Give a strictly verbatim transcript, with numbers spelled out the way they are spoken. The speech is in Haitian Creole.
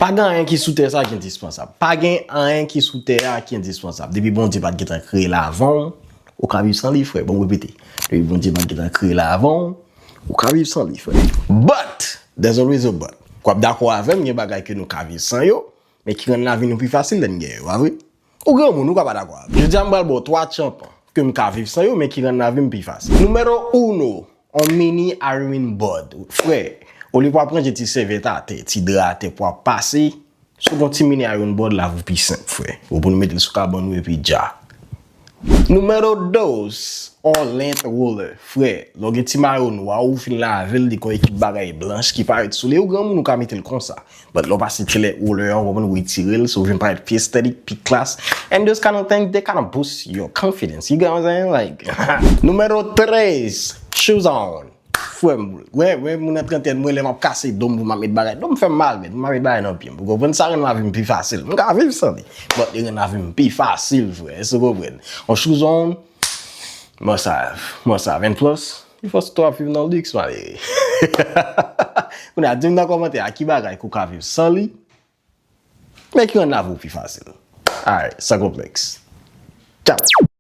Pa gen anyen ki sou tè sa ki endispansab. Pa gen anyen ki sou tè a ki endispansab. Depi Bondye pa t gentan kreye l avan w, ou ka viv san li, frè. Bon, m repete. Depi Bondye pa t gentan kreye l avan w, ou ka viv san li, frè. But, there's always a but. W ap dakò avè m, gen bagay ke nou ka viv san yo, men ki rann lavi nou pi fasil lè n gen yo, pa vre? Ou granmoun, ou ka pa dakò avè m. Jodi a, m pral ba w twa tchanpan ke m ka viv san yo, men ki rann lavi m pi fasil. Numero uno, on mini iron board. Frè, olye pou w ap ranje ti sèvyèt atè, ti dra atè pou w ap pase, si w gen ti mini iron board, lavi w pi senp, frè. Ou pou nou mete l sou kabann ou epi dja. Numero dos, on lint roller. Frè, lè w gen ti mayo nwa, ou fin lave l, li gon ekip bagay blanch ki parèt sou li, ou granmoun, ou ka mete l konsa. But lè w pase ti lint roller an, ou konprann, ou retire l, so ou vin parèt pi estètik, pi klas. And those kind of things, they kind of boost your confidence. You get what I'm saying? Like, numero tres, shoes on. Frè m, wè, wè, moun nan trantèn, mwen, lè m ap kase do m pou m ap met bagay, do m fè m mal, men pou m ap met bagay nan pye m. Ou konprann, sa rann lavi m pi fasil. M ka viv san li. But li rann lavi m pi fasil, frè. Èske w konprann? On shoes on, must have, must have. And plus, li fòs tou ap viv nan liks, malere. Kounye a, di m nan kòmantè a ki bagay ke w ka viv san li, men ki rann lavi w pi fasil. Alright, san konplèks. Tchao.